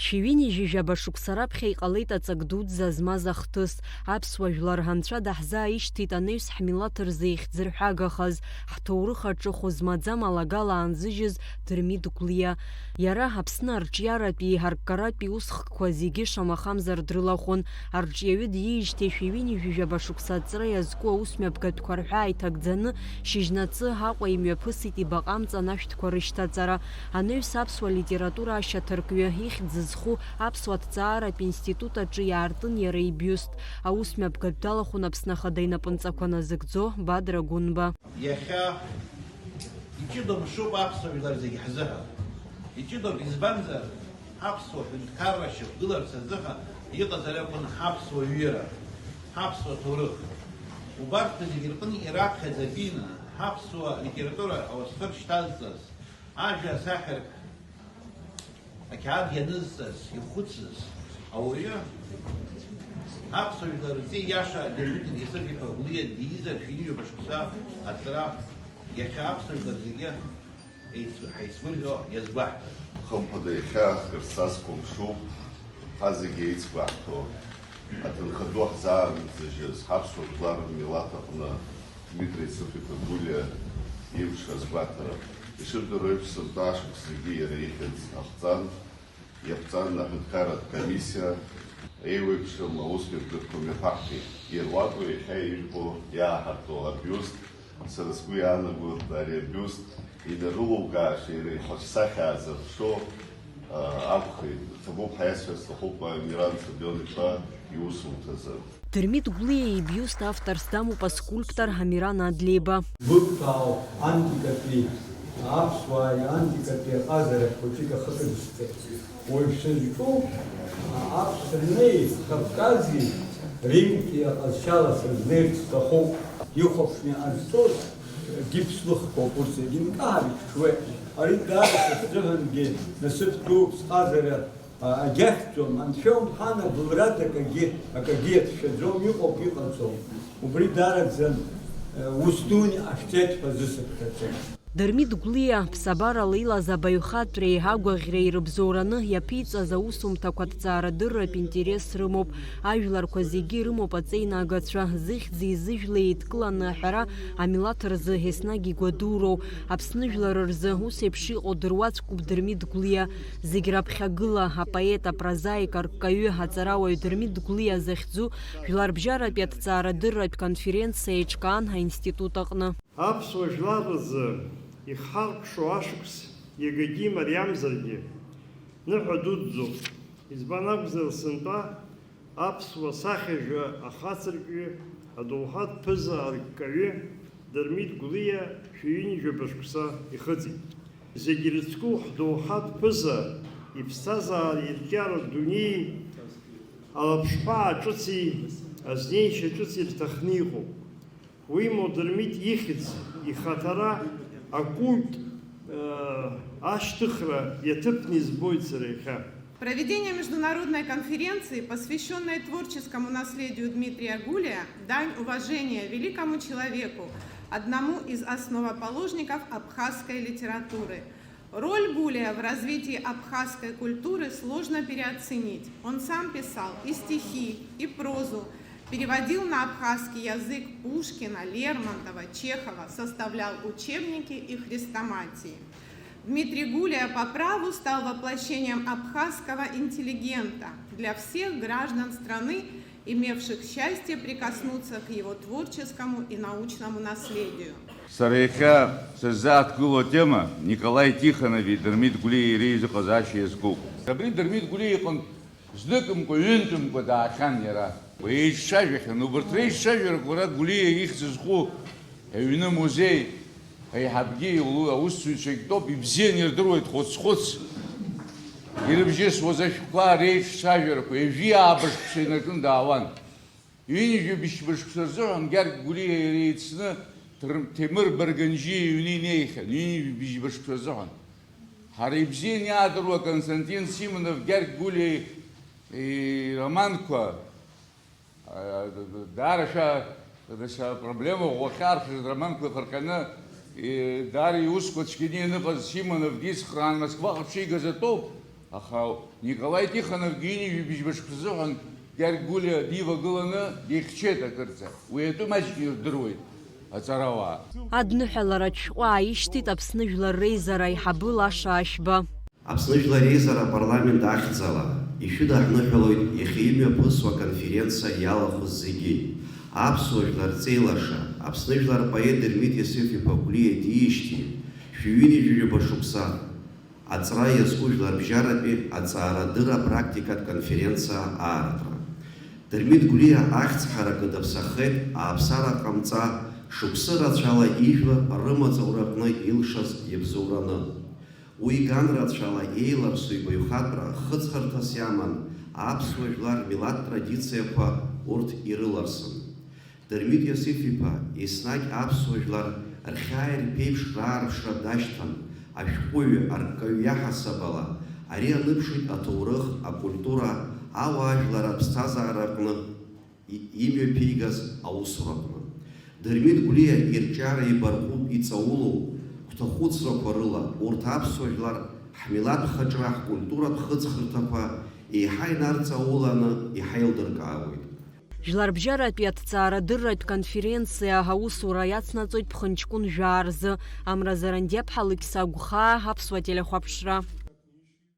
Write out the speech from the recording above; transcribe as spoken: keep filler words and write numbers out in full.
Шәи ҩынҩажәи жәаба шықәса раԥхьа иҟалеит аҵак дуӡӡа змаз ахҭыс. Аԥсуа жәлар анцәа даҳзааишьҭит анаҩс ҳмилаҭ рзы ихьӡырҳәагахаз, ҳҭоурых аҿы хәы змаӡам алагала аанзыжьыз Дырмит Гәлиа. Иара Аԥсны арҿиаратәи, арккаратәи усхкқәа зегьы шамахамзар дрылахәын. Арҿиаҩы диижьҭеи шәи ҩынҩажәи жәаба шықәса аҵра иазку аусмҩаԥгатәқәа рҳәаа иҭагӡаны, шьыжьнаҵы Аҟәа имҩаԥысит ибаҟа амҵан ашәҭқәа рышьҭаҵара. Анаҩс аԥсуа литература ашьаҭаркҩы, ихьӡ зху аԥсуа ҭҵааратә институт аҿы иаартын иара ибиуст. Аусмҩаԥгатә далахәын Аԥсны Ахада инапынҵақәа назыгӡо Бадра Гәынба. Иахьа иҷыдоу мшуп аԥсуа жәлар зегьы ҳзыҳәан. Иҷыдоуп, избанзар, ҳаԥсуа ҳәынҭқарра шьақәгыларц азыҳәан иҟазар акәын ҳаԥсуа ҩыра, ҳаԥсуа ҭоурых. Убарҭқәа зегьы рҟны ираԥхьаӡатәины, ҳаԥсуа литература ауасхыр шьҭазҵаз, ажәа асахьарк ақьаад ианызҵаз, ихәыцыз ауаҩы, аԥсуа жәлар рҵеи иаша Дырмит Егьасыԥ-иԥа Гәлиа диизар шәи ҩба шықәса аҵра, иахьа аԥсуа жәлар зегьы еицу-, ҳаицгәырӷьо иазгәаҳҭоит. Хымԥада, иахьа акыр сазкәымшоуп, ҳа зегьы еицгәаҳҭо, аҭынха ду ҳзаанӡыжьыз, ҳаԥсуа жәлар рмилаҭ аҟны Дмитри Егьасыԥ-иԥа Гәлиа имш азгәаҭара. Ишыбдыруа еиԥш, сынтәа ашықәс зегьы иара ихьӡ ахҵан, иаԥҵан аҳәынҭқарратә комиссиа, еиуеиԥшым аусмҩаԥгатәқәа мҩаԥаҳгеит. Ируаку иахьа ижәбо иааҳарту абиуст, сара сгәы иаанаго ари абиуст инарылукааша иара ихаҿсахьа аазырԥшо, а, акәхеит. Ҭабуп ҳәа иасҳәар сҭахуп Амиран Сабион-иԥа иусумҭазы. Дырмит Гәлиа ибиуст авторс дамоуп аскульптор Амиран Адлеиба. Бықәтәаау антикатәи, аԥсуааи антикатәи аҟазара хәыҷык ахы кыдысҵеит. Уажә сызҿу, а, Аԥсныи Кавкази Римтәи аҟазшьала сызнеирц сҭахуп. Ихәаԥшны иҟазҵоз гипс лыхқәоуп урҭ зегьы, нкаҳар иҽҽуеит. Ари даара са сзыҳәангьы насыԥ дууп, сҟазара, а, агьахьӡом, Анцәа умҳәан, абылрада акагьы, акагьы иацәшәаӡом, иҟоуп, иҟаӡоуп. Убри даараӡан, э, ус дуны иҟашәҵеит ҳәа зысыԥхьаӡом. Дырмит Гәлиа, ԥсабарала илаз абаҩхатәреи агәаӷьреи рыбзоураны иаԥиҵаз аусумҭақәа ҭҵаарадырратә интерес рымоуп. Ажәларқәа зегьы ирымоуп аҵеинагацәа, зыхьӡи зыжәлеи еидкыланы аҳәара амилаҭ рзы еснагь игәадуроу, Аԥсны жәлар рзы ус еиԥш иҟоу дыруаӡәкуп Дырмит Гәлиа. Зегь раԥхьагыла, апоет, апрозаик, арккаҩы, аҵарауаҩ Дырмит Гәлиа захьӡу жәларбжьаратәи аҭҵаарадырратә конференциа еиҿкаан аинститут аҟны. Аԥсуа жәлар рзы ихаркәшоу ашықәс иагагьы имариамзаргьы, ныҳәа дуӡӡоуп. Избан акәзар, сынтәа аԥсуа сахьажәа ахацыркҩы, адоуҳатә ԥыза арккаҩы Дырмит Гәлиа шәи ҩынҩажәаба шықәса ихыҵит. Зегь ирыцку ҳдоуҳатә ԥыза иԥсҭазаареи ирҿиаратә дунеии алаԥшҳәаа ҿыци азнеишьа ҿыци рҭахны иҟоуп. Уимоу Дырмит ихьӡ, ихаҭара, акульт, э, ашьҭыхра иаҭыԥны избоит сара иахьа. Проведение международной конференции, посвящённой творческому наследию Дмитрия Гулия, дань уважения великому человеку, одному из основоположников абхазской литературы. Роль Гулия в развитии абхазской культуры сложно переоценить. Он сам писал и стихи, и прозу, переводил на абхазский язык Пушкина, Лермонтова, Чехова, составлял учебники и хрестоматии. Дмитрий Гулия по праву стал воплощением абхазского интеллигента для всех граждан страны, имевших счастье прикоснуться к его творческому и научному наследию. Сара иахьа сыззааҭгыло атема Николаи Тихонови Дырмит Гәлиеи иреизыҟазаашьа иазкуп. Абри Дырмит Гәлиа иҟынтә зныкымкәа, ҩынтәымкәа даахьан иара. Еиццәажәахьан, убарҭ реиццәажәарақәа, уара, Гәлиа ихьӡ зху аҩны музеи аиҳабгьы, аусзуҩцәагьтәоуп, ибзианы ирдыруеит, хәыц-хәыц ирыбжьысуаз ашәҟәқәа реиццәажәарақәа, ҩажәи ааба шықәса инаркны даауан. Ҩынҩажәи быжьба шықәса рзыҳәан Гьаргь Гәлиа иара еицны Тр-, Ҭемыр Барганџьиа иҩны инеихьан, ҩынҩажәи быжьба шықәса рзыҳәан. Ҳара ибзианы иаадыруа Константин Симонов Гьаргь Гәлиа ироманқәа, а, даара шәа-, даҽа проблема ӷәӷәа ахьаархәшаз романқәа ихырҟьаны, и-, даара иусқәа цәгьаны ианыҟаз Симоновгьы ицхраан Москваҟа дшигаз атәоуп. Аха Николаи Тихоновгьы ҩынҩажәи быжьба шықәса азыҳәан Гьаргь Гәлиа дивагыланы дихьчеит акырӡа. Уи атәы маҷк ирдыруеит аҵарауаа. Адныҳәаларатә шәҟәы ааишьҭит Аԥсны Жәлар Реизара аиҳабы Лаша Ашәба. Аԥсны Жәлар Реизара апарламент ахьӡала ишәыдаҳныҳәалоит иахьа имҩаԥысуа аконференциа иалахәыз зегьы. Аԥсуа жәлар рҵеилаша, Аԥсны жәлар рпоет Дырмит Иосиф-иԥа Гәлиа диижьҭеи шәи ҩынҩажәи жәаба шықәса аҵра иазку жәларбжьаратәи аҵаарадырра апрактикатә конференциа аараҟа. Дырмит Гәлиа ахьӡ ҳаракы даԥсахеит ааԥсара ҟамҵа, шықәсы рацәала ижәлар рымаҵураҟны илшаз иабзоураны. Уи ганрацәала еиларсу ибаҩхатәра хыҵхырҭас иаман аԥсуа жәлар рмилаҭ традициақәа урҭ ирыларсын. Дырмит Иосиф-иԥа еснагь аԥсуа жәлар рхьааи рԥеиԥш раарԥшра дашьҭан, ашәҟәыҩҩы, арккаҩ иаҳасаб ала, ари аныԥшит аҭоурых, акультура, ауаажәлар аԥсҭазаара аҟны имҩаԥигаз аусураҟны. Дырмит Гәлиа ирҿиара еибаркуп иҵаулоу хәҭахәыцрақәа рыла, урҭ аԥсуа жәлар ҳмилаҭ хаҿра, ҳкультуратә хыҵхырҭақәа еиҳа инарҵауланы иҳаилдыркаауеит. Жәларбжьаратәи аҭҵаарадырратә конференциа аусура иацнаҵоит ԥхынҷкәын жәаа рзы. Амра Зарандиаԥҳа, Лықьса Агәхаа, Аԥсуа телехәаԥшра.